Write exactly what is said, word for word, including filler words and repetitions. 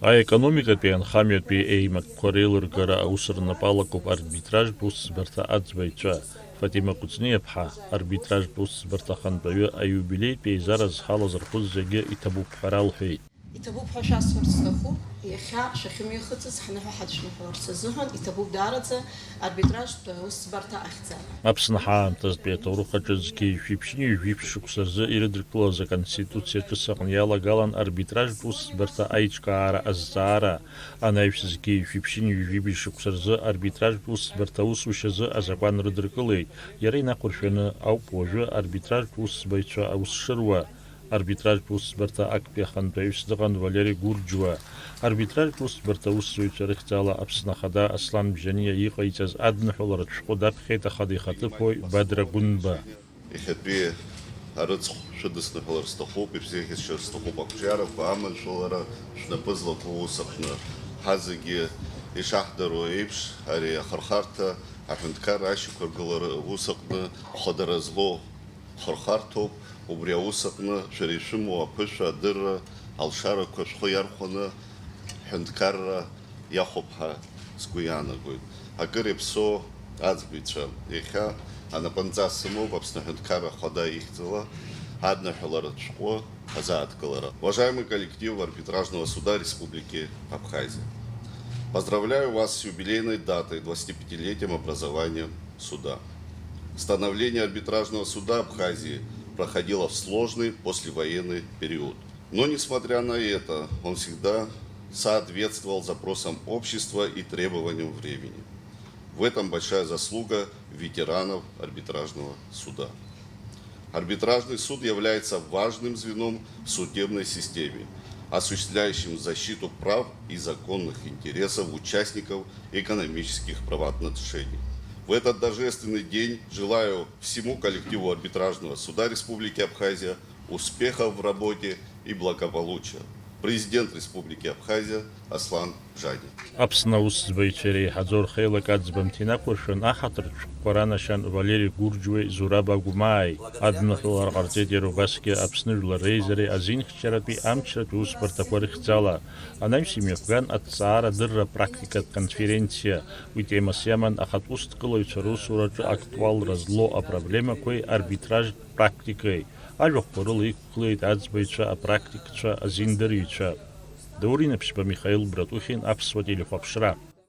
Аекономикатәи анхамҩатәи еимакқәа реилыргара аус рнапы алакуп арбитражтә усӡбарҭа аӡбаҩцәа. Фатима Кәыҵниаԥҳа, арбитражтә усӡбарҭа ахантәаҩы, аиубилеитә еизара зхала зырхәыз зегьы иҭабуп ҳәа ралҳәеит. Иҭабуп ҳәа шәасҳәарц сҭахуп, иахьа шәахьымҩахыҵыз ҳныҳәа ҳацәныҳәаларц азыҳәан иҭабуп даараӡа арбитражтә усӡбарҭа ахьӡала. Аԥсны ҳаамҭазтәи аҭоурых аҿы зқьи жәшәи ԥшьынҩажәи жәиԥшь шықәса рзы ирыдыркылаз Аконституциа ҿыц аҟны иалагалан арбитражтә усӡбарҭа аиҿкаара азҵаара. Анаҩс зқьи жәшәи ԥшьынҩажәи жәибжь шықәса рзы арбитражтә усӡбарҭа аусушьа азы азакәан рыдыркылеит. Иара инақәыршәаны ауп уажәы арбитражтә усӡбаҩцәа аус шыруа. Арбитражтә усӡбарҭа актәи ахантәаҩыс дыҟан Валери Гурџьуа. Арбитражтә усӡбарҭа аусзуҩцәа рыхьӡала Аԥсны Ахада Аслан Бжьаниа иҟаиҵаз адныҳәаларатә шәҟәы даԥхьеит ахада ихаҭыԥуаҩ Бадра Гәынба. Иахьатәи арыцхә шәыдысныҳәалар сҭахуп, ишәзеиӷьасшьар сҭахуп ақәҿиарақәа, аманшәалара шәнапы злаку ус аҟны. Ҳазегьы ишаҳдыруа еиԥш, ари ахырхарҭа аҳәынҭқарра ашьақәыргылара ус аҟны хәадара злоу хырхарҭоуп, убри аус аҟны шәара ишәымоу аԥышәа, адырра, алшарақәа шәхы иархәаны ҳҳәынҭқарра иахәап ҳәа сгәы иаанагоит. Акыр иаԥсоу аӡбаҩцәа, иахьа анапынҵа сымоуп Аԥсны Аҳәынҭқарра Ахада ихьӡала адныҳәаларатә шәҟәы ҳазааҭгылара. Уважаемый коллектив Арбитражного суда Республики Абхазия. Поздравляю вас с юбилейной датой, двадцатипятилетием образования суда. Становление Арбитражного суда Абхазии проходило в сложный послевоенный период. Но, несмотря на это, он всегда соответствовал запросам общества и требованиям времени. В этом большая заслуга ветеранов Арбитражного суда. Арбитражный суд является важным звеном в судебной системе, осуществляющим защиту прав и законных интересов участников экономических правоотношений. В этот торжественный день желаю всему коллективу Арбитражного суда Республики Абхазия успехов в работе и благополучия. Президент Республики Абхазия Аслан Бжьаниа. Аԥсны аусӡбаҩцәа иреиҳаӡоу рхеилак аӡбамҭа инақәыршәан, ахаҭартә шәҟәқәа ранашьан Валери Гурџьуеи Зураб Агәмааи. Адныҳәалара ҟарҵеит иара убасгьы Аԥсны Жәлар Реизареи азинхьчаратәи амчратәи усбарҭақәа рыхьӡала. Анаҩс имҩаԥган аҭҵаарадырра практикатә конференциа. Уи темас иаман ахатә усҭкылаҩцәа русураҿы актуалра злоу апроблемақәеи арбитражтә практикеи. Ажәахәқәа рыла иқәгылеит аӡбаҩцәа, апрактикцәа, азиндырҩцәа. Даур Инаԥшьба, Михаил Братухин, Аԥсуа телехәаԥшра.